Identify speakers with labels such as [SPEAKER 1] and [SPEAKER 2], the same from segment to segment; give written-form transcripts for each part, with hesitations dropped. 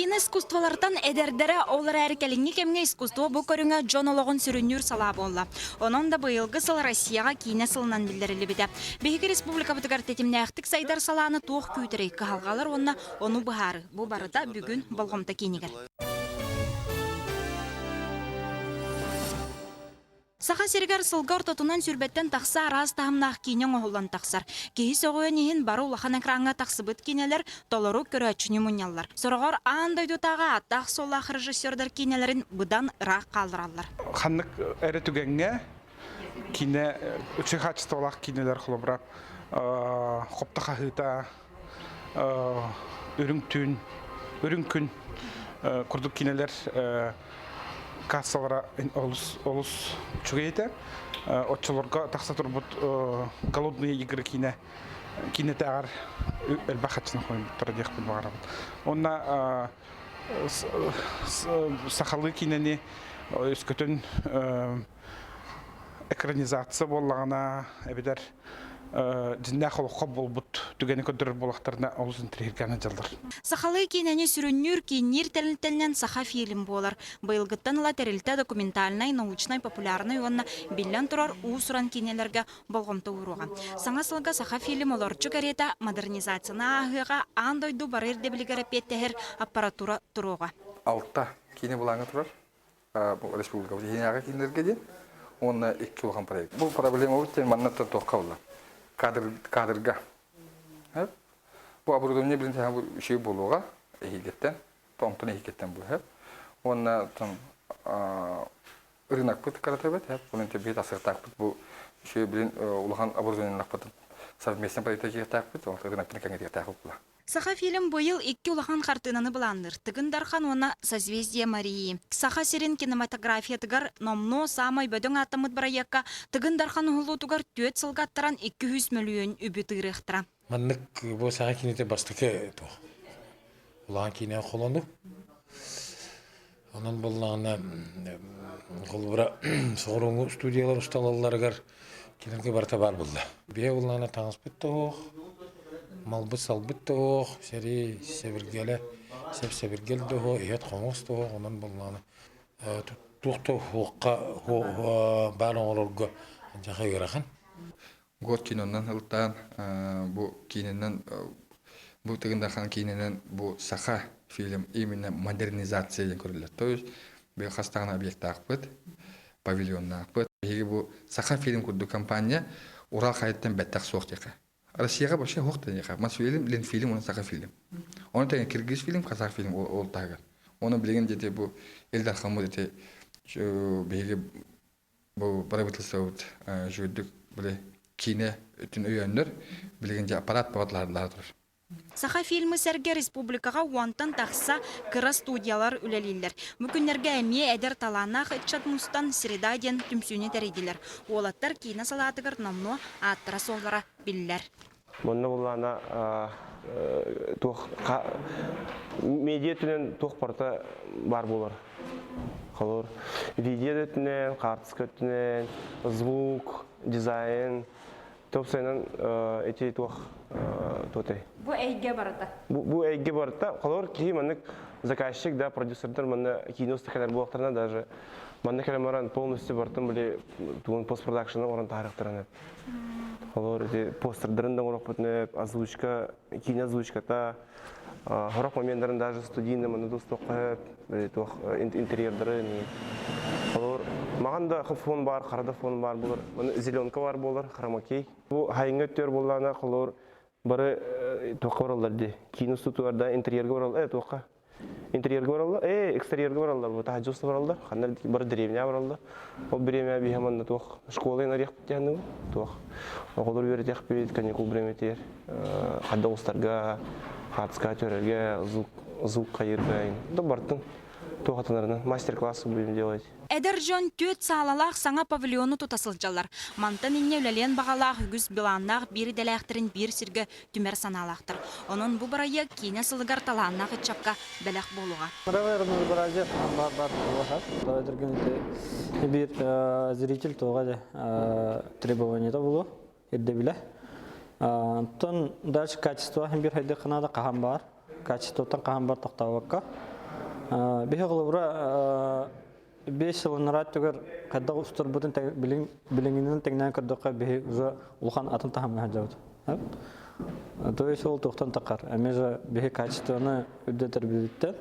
[SPEAKER 1] Киинэ искусстволартан эдэрдэрэ, ол эрээри кэлиҥҥи кэмҥэ искусство бу көрүҥэ дьон олоҕун сүрүннүүр салаа буолла. Онон да быйылгы сыл Россияҕа киинэ сылынан биллэриллибитэ. Биһиги республикабытыгар тэтимнээхтик сайдар салааны туох күүтэрий, кыһалҕалар уонна ону быһаарыы. Бу барыта бүгүн болҕомто киинигэр. Саха сиригэр сылга ортотунан сүүрбэттэн тахса араас таһымнаах киинэ оҥоһуллан тахсар. Киһи сөҕүөн иһин бары улахан экраҥҥа тахсыбыт киинэлэр толору көрөөччүнү мунньаллар. Сороҕор аан дойдутааҕы ааттаах-суоллаах режиссердар киинэлэрин быдан ыраах хааллараллар.
[SPEAKER 2] Ханнык эрэ түгэҥҥэ киинэ үчүгэй хаачыстыбалаах киинэлэр холобура хопто хаһыыта, үрүҥ түүн, үрүҥ күн курдук киинэлэр кассалара олус олус үчүгэй этэ. Оччолорго тахса турбут «Голодные игры» киинэ киинэтээҕэр элбэх хаччыны хомуйбуттара диэхпин баҕарабын. Уонна сахалыы киинэни өскөтүн экранизация буоллаҕына эбэтэр дьиннээх олоххо буолбут түгэни көрдөрөр буоллахтарына олус интэриэһиргээн сылдьаллар.
[SPEAKER 1] Сахалыы киинэни сүрүннүүр киинниир тэрилтэнэн Саха фильм буолар. Быйылгыттан ыла тэрилтэ документальнай, научнай, популярнай уонна биллэн турар уус-уран киинэлэргэ болҕомто ууруоҕа. Саҥа сылга Саха фильм олорчу кэриэтэ модернизацияны ааһыаҕа, аан дойду бары ирдэбилигэр эппиэттэһэр аппаратура туруоҕа.
[SPEAKER 3] Алта киинэ былааҥҥа турар. Республикабыт иһинээҕи кииннэргэ диэн уонна икки улахан проект. Бу проблемабыт диэн манна туохха буолла? Кадр, кадрга. Бу оборудование билин бу үчүгэй буолуоҕа эһигиттэн, онтон эһигиттэн бу Уонна там рынокпыт каратабыт, онон биһи тасыахтаахпыт бу үчүгэй билин улахан оборудованиелаахпытын совместно проектаахпыт, рынокпытын кэҥэтиэхтээхпит була.
[SPEAKER 1] Сахафильм быйыл икки улахан хартыынаны былаанныыр: Тыгын Дархан уонна Созвездие Марии. Саха сирин кинематографиятыгар номнуо саамай бөдөҥ ааттаммыт бырайыакка Тыгын Дархан уһулуутугар түөрт сылга аттаран 200 мөлүйүөн үбү тыырыахтара.
[SPEAKER 4] Маннык бу саха кините бастакы туох улахан киинэ холону. Онон буоллаҕына холобура соҕурууҥҥу студиялар усталалларыгар кинилэргэ барыта баар буолла. Биһи буоллаҕына таҥаспыт да суох, малбыт-салбыт да суох, сэрии сэбиргэлэ, сэп-сэбиргэл да суох, иһит-хоҥос да суох, онон буоллаҕына туох да суохха баар оҥорорго дьаха ыарахан.
[SPEAKER 3] Год кинонан ылтаан бу киинэнэн бу Тыгын Дархан киинэнэн бу саха фильм именно модернизация диэн көрүллэр. То есть бу хас даҕаны объектаахпыт, павильоннаахпыт. Биһиги бу саха фильм курдук компания Урал хайыттан бэттэх суох диэхэ. Россияҕа вообще суох диэхэ. Мосфильм, Ленфильм уонна Саха фильм. Ону тэҥэ киргиз фильм, казах фильм ол таһыгар. Оны билигин дети бу Ил Дархаммыт ити биһиги Бу правительствобыт үчүгэйдик били киинэ өттүн өйөөннөр билигин дьэ аппарат бөҕөтүлаһар турар.
[SPEAKER 1] Саха фильмы сэргэ республикаҕа уонтан тахса кыра студиялар үлэлииллэр. Бу күннэргэ эмиэ эдэр талааннаах ыччат мустан «Среда» диэн түмсүүнү тэрийдилэр. Уолаттар киинэ салаатыгар номнуо ааттара-суоллара биллэр.
[SPEAKER 5] Манна буллаана туох медиа өттүнэн туох барыта баар буолар. Холор видео өттүнэн, хаартыска өттүнэн, звук, дизайн, топсайынан эти туох туотай.
[SPEAKER 1] Бу эйгэ барыта.
[SPEAKER 5] Бу эйгэ барыта. Холор киһи маннык заказчик да продюсердар манна киинэ устакалар буолуохтарына даже манна кэлэн баран полностью бартын били тугун постпродакшны орон таарыктарына. Холор ити постердарын да оҥоруохпутун озвучка, киинэ озвучката, сорох моменттарын даже студийный манна тустуохха сөп, туох интерьердары Холор маҕан да фон бар, хара да фон бар буолар, зеленка бар буолар, хромакей. Бу хайыҥҥа өттүгэр буоллаҕына холор бары туохха бараллар дии, киинэ устуутугар да интерьергэ бараллар, туохха Интерьергэ бараллар, экстерьергэ бараллар, бу таһырдьа уста бараллар, ханна бары деревня бараллар. Ол бириэмэ биһи манна туох школа инарыахпыт диэн туох оҕолор үөрэтиэхпит, каникул бириэмэтигэр хадда устарга, хаартыска түһэрэргэ, звук, звук хайыырга, да бартын туох атынарынан мастер-класс будем делать.
[SPEAKER 1] Эдэр дьон түөрт саалалаах саҥа павильону тута сылдьаллар. Мантан инньэ үлэлиэн баҕалаах үгүс былааннаах биир идэлээхтэрин биир сиргэ түмэр санаалаахтар. Онон бу бырайыак киинэ сылыгар талааннаах ыччакка бэлэх буолуоҕа.
[SPEAKER 6] Биир зритель туоҕа дьэ требованиета булуо ирдэбилэ. Онтон дальше качество биир хайдах ханаада хаһан баар. Качествоттан хаһан бар тохтообокко. Биһи холобура 5 сылыннара түгэр хайдах устарбытын билиҥҥинэн тэҥнээн көрдөххө биһи уже улахан атын таһымҥа сылдьабыт. То есть ол туохтан таххар. Эмиэ же биһи качествоны үрдэтэрбититтэн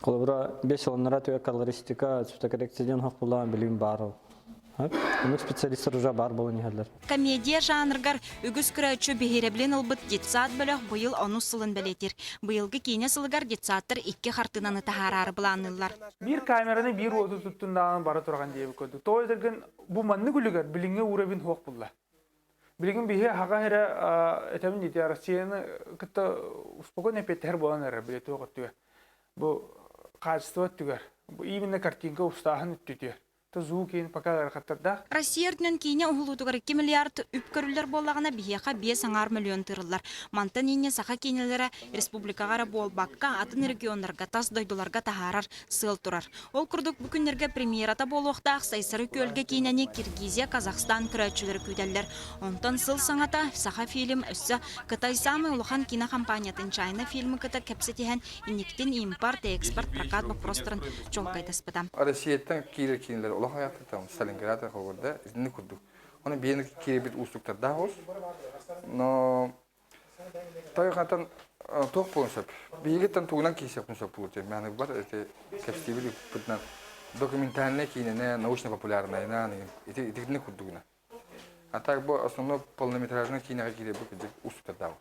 [SPEAKER 6] холобура 5 сылыннара түгэр колористика, цветокоррекция диэн хохпулаан билигин баар ол. Оннук специалистар уже баар буолан иһэллэр.
[SPEAKER 1] Комедия жанрыгар үгүс көрөөччү биһирэбилин ылбыт детсад бөлөх быйыл онус сылын бэлиэтиир. Быйылгы киинэ сылыгар детсадтар икки хартыынаны таһаараары былаанныыллар.
[SPEAKER 7] Биир камераны биир уоту туттундаҕын бара турган диэбит курдук. Тоҕо этэргин бу маннык үлүгэр билиҥҥи уровень суох булла. Билигин биһи аһаҕа эрэ этэбин дии Россияны кытта успокойно эппиэттэһэр буолан эрэр били туох өттүгэр. Бу качество өттүгэр. Бу именно картинка устааһын өттүтүгэр. Звук пока ыарахаттардаах.
[SPEAKER 1] Россия үрдүнэн киинэ уһулуутугар 2 миллиард үп көрүллэр буоллаҕына, биһиэхэ 5,5 мөлүйүөн тыырыллар. Мантан инньэ саха киинэлэрэ республикаҕа эрэ буолбакка, атын регионнарга, тас дойдуларга таһаарар сыал турар. Ол курдук, бу күннэргэ премьерата буолуохтаах Сайсары күөлгэ киинэни Киргизия, Казахстан көрөөччүлэрэ күүтэллэр. Онтон сыл саҥата Саха-фильм өссө Кытай саамай улахан кинокомпаниятын China фильмы кытта кэпсэтиһэн инниктин импорт, экспорт, прокат боппуруостарын чуолкайдаспыта.
[SPEAKER 3] Россияттан киирэр киинэлэр олох аҕыйахтар, Сталинград холобурда итинник курдук. Оны биһиги киирбит уустуктардаах олус. Но тойхантан туох буолуон сөп. Биһигиттэн тугунан киирсиэхпин сөп буолуо диэн мээнэ бар ити кэпсиибит ыппытынан документальнай киинэнэ, научно-популярнайынан ити итинник курдугуна. А так бу основной полнометражный киинэҕэ киирэрбит кырдьык уустуктардаах.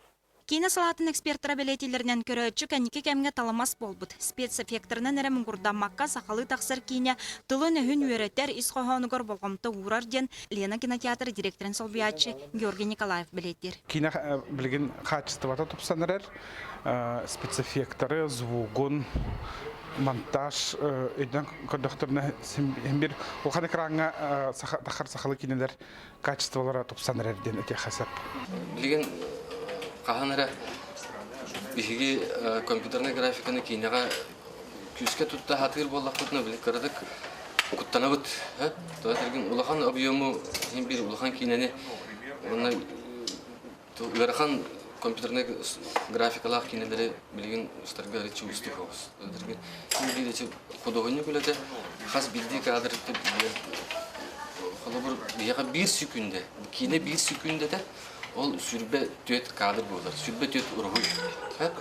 [SPEAKER 1] Киинэ салаатын экспертара бэлиэтииллэринэн көрөөччү кэнники кэмҥэ таламас буолбут. Спецэффектэринэн эрэ муҥурдаммакка сахалыы тахсар киинэ тылын-өһүн үөрэтэр, ис хоһоонугар болҕомто уурар диэн Лена кинотеатр директорын солбуйааччы Георгий Николаев бэлиэтиир.
[SPEAKER 2] Киинэ билигин хаачыстыбата тупсан эрэр. Спецэффектары, звугун, монтаж өйдөөн көрдөхтөрүнэ син бир улахан экраҥҥа тахар сахалыы киинэлэр качестволара тупсан эрэр диэн этиэххэ сөп.
[SPEAKER 8] Билигин хаһан эрэ биһиги компьютернай графиканы киинэҕэ күүскэ тутта сатыыр буоллахпытына били кыратык куттанабыт. Тоҕо этэргин улахан объему иһин биир улахан киинэни уонна ыарахан компьютернай графикалаах киинэлэри билигин устарга арыччы уустук оҕус. Биир ичи худуоһунньук үлэтэ хас биирдии кадр холобур биһиэхэ биир секүндэ киинэ биир секүндэтэ ол 24 кадр буолар 24 уруһуй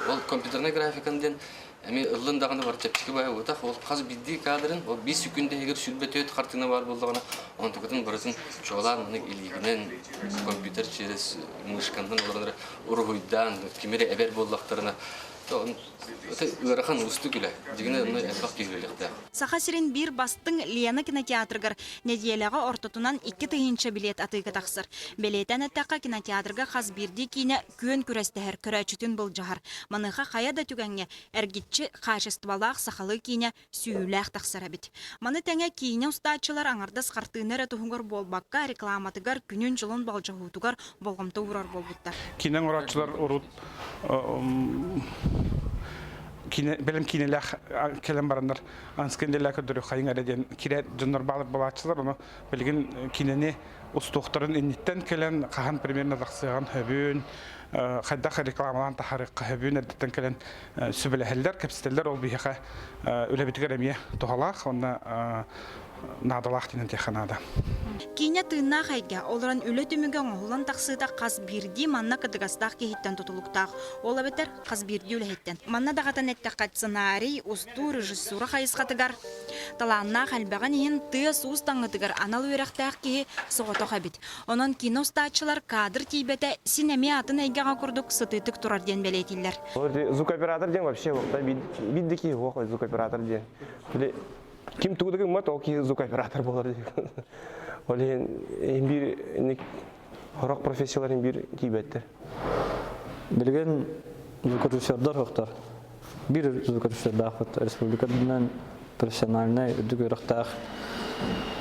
[SPEAKER 8] ол компьютернай графикан диэн Эмиэ ыллын даҕаны бар чэпчэки баайа буотах, ол хас биирдии кадрын, ол биир секунда иһигэр 24 хартыына баар буоллаҕына, онтукатын барытын чуолаан маннык илиигинэн компьютер через мышканнан олорон эрэ уруһуйдаан, кими эрэ эбэр буоллахтарына, ыарахан уустук үлэ. Дьиҥинэ онно элбэх киһи үлэлиэхтээх.
[SPEAKER 1] Саха сирин биир бастыҥ Лена кинотеатрыгар нэдиэлэҕэ ортотунан 2000 билиэт атыыга тахсар. Бэлиэтээн эттэххэ, кинотеатрга хас биирдии киинэ күөн күрэстэһэр, көрөөччүтүн былдьаһар. Маныаха хайа да түгэҥҥэ эргиччи хаачыстыбалаах сахалыы киинэ сүүйүүлээх тахсар эбит. Маны тэҥэ киинэ устааччылар аҥардас хартыына эрэ туһугар буолбакка, рекламатыгар, күнүн-дьылын болдьоһуутугар болҕомто уурар буолбуттар.
[SPEAKER 2] Киинэ оҥорооччулар урут киинэ бэлэм киинэлээх кэлэн бараннар анскэнделээ көрдөрү хайыҥ эрэ диэн киирэ дьоннор баалар буолааччылар ону билигин киинэни устуохтарын инниттэн кэлэн хаһан примерно тахсыаҕын сөбүн, хайдах рекламалаан таһаарыахха сөбүн эрдэттэн кэлэн сүбэлэһэллэр, кэпсэтэллэр. Ол биһиэхэ үлэбитигэр эмиэ туһалаах уонна наадалаах диэн этиэххэ наада.
[SPEAKER 1] Киинэ тыыннаах эйгэ, олорон үлэ түмүгэ оҥоһуллан тахсыыта хас биирдии манна кытыгастаах киһиттэн тутулуктаах. Ол эбэтэр хас биирдии үлэһиттэн. Манна даҕатан эттэххэ, сценарий, устуу, режиссура хайысхатыгар Талааннаах элбэҕин иһин тыас-уус таҥытыгар анал үөрэхтээх киһи соҕотох эбит. Онон кино устааччылар кадр тиийбэтэ син эмиэ атын эйгэҕэ курдук сытыытык турар диэн бэлиэтииллэр.
[SPEAKER 5] Звукооператор диэн вообще биир да киһи суох звукооператор диэн. Били ким тугу да гыммат ол киһи звукооператор буолар диэн. Ол иһин биир сорох профессиялар биир тиийбэттэр.
[SPEAKER 6] Билигин звукорежиссердар суохтар. Биир звукорежиссердаахпыт республика үрдүнэн профессиональнай үрдүк үөрэхтээх.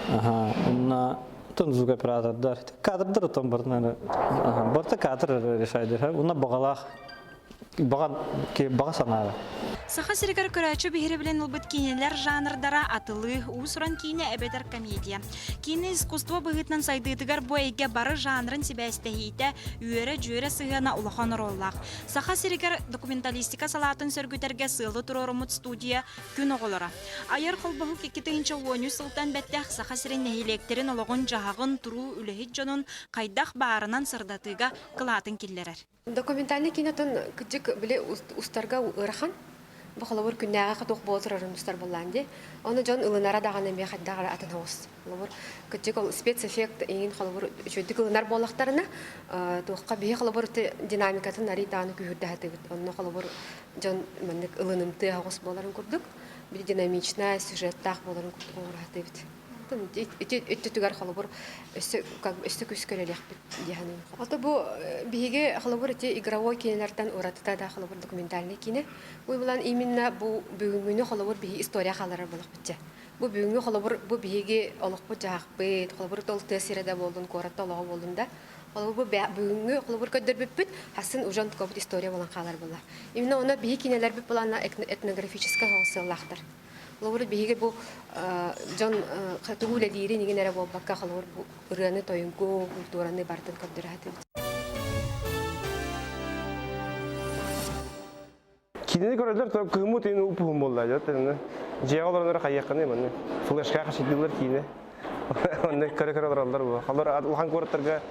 [SPEAKER 6] Аха, онно тон звукооператордар, кадрдар отон барытын барыта кадр решает. Онно баҕалаах баҕа баҕа санаара.
[SPEAKER 1] Саха сиригэр көрөөччү биһирэбилин ылбыт киинэлэр жанрдара атылыы, уус-уран киинэ эбэтэр комедия. Киинэ искусство быһыытынан сайдыытыгар бу эйгэ бары жанрын сибээстэһиитэ, үөрэ-дьүөрэ сыһыана улахан оруоллаах. Саха сиригэр документалистика салаатын сөргүтэргэ сыалы туруоруммут студия Күн оҕолоро. Айар холбоһук 2013 сылтан бэттэх Саха сирин нэһилиэктэрин олоҕун-дьаһаҕын, туруу үлэһит дьонун хайдах баарынан сырдатыыга кылаатын киллэрэр.
[SPEAKER 9] Документальный кинотун кырдьык били устарга ыарахан. Бу холобур күннээҕи туох буола турарын устар буоллаан дии. Ону дьон ылынара даҕаны эмиэ хайдах эрэ атын оҕус. Холобур, кырдьык ол спецэффект иҥин холобур үчүгэйдик ылынар буоллахтарына, туохха биһи холобур динамикатын арый даҕаны күүһүрдэ сатыыбыт. Онно холобур дьон маннык ылынымтыа оҕус буоларын курдук, били динамичная сюжеттаах буоларын курдук оҥоро сатыыбыт. Ити өттүтүгэр холобур өссө как өссө күүскэ үлэлиэхпит дии саныыбын. Ото бу биһиги холобур ити игровой киинэлэртэн уратыта да холобур документальный киинэ. Бу булан именно бу бүгүҥҥүнү холобур биһи история хааларар буолахпытча. Бу бүгүҥҥү холобур бу биһиги олохпут дьаһахпыт, холобур тол тыа сирэ да буоллун, куорат олоҕо буоллун да, холобур бу бүгүҥҥү холобур көрдөрбүппүт, хасын ужан кобут история буолан хаалар буолла. Именно оны биһи киинэлэрбит буланна этнографическай сыаллаахтар. Холобур, биһиги бу дьон тугу үлэлиирин игин эрэ буолбакка, холобур, бу ырыаны, тойугу, культураны барытын көрдөрө сатыыбыт.
[SPEAKER 5] Кинини көрөллөр то кыһыммыт иин упуһун буолла дьэ дьиэҕэ олоронор хайыаххыный манны флешка хасыдыылар киинэ онно көрө-көрө олороллор бу холор улахан куораттарга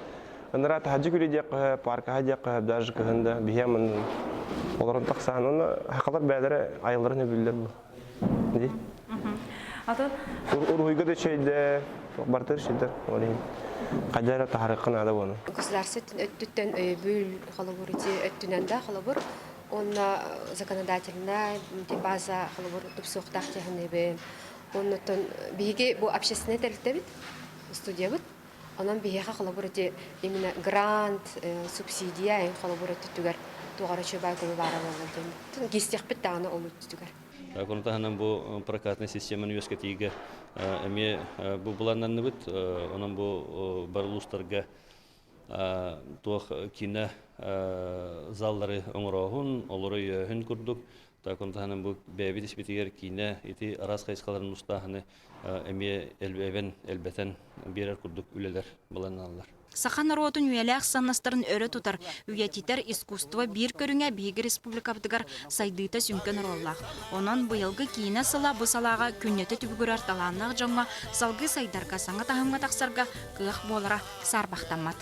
[SPEAKER 5] ыныраа таһырдьа күлүү диэххэ паркаһа диэххэ даже кыһын да биһиэ манна олорон тахсаан онно хахалар бээлэрэ айылларын өбүллэр бу ди
[SPEAKER 1] Атын
[SPEAKER 5] уруһуйга да үчүгэйдэ барытыр үчүгэйдэр ол иһин хайда эрэ таһарыахха наада буону
[SPEAKER 9] Государство өттүттэн өйөбүл холобур ити өттүнэн да холобур уонна законодательная база холобур тупсуохтаах дьаһаныбын оннуттан биһиги бу общественнай тэрилтэбит студиябыт Онон биһиэхэ холобур ити именно грант, субсидия эн холобур өттүтүгэр туох эрэ үчүгэй көмө баара буолла диэн кистиэхпит даҕаны ол өттүтүгэр.
[SPEAKER 10] Ону таһынан бу прокатнай системаны үөскэтиигэ эмиэ бу былааннанныбыт. Онон бу бары улуустарга туох киинэ заллары оҥорооһун, олору өйөөһүн курдук. Ону таһынан бу бэйэбит испитигэр киинэ ити араас хайысхаларын устааһыны эмиэ эбэн элбэтэн биэрэр курдук үлэлэр былааннаналлар.
[SPEAKER 1] Саха норуотун үйэлээх сыаннастарын өрө тутар, үйэтитэр искусство биир көрүҥэ биһиги республикабытыгар сайдыыта сүҥкэн оруоллаах. Онон быйылгы киинэ сыла бу салааҕа күннэтэ түбүгүрэр талааннаах дьоҥҥо салгыы сайдарга, саҥа таһымҥа тахсарга кыах буолара саарбахтаммат.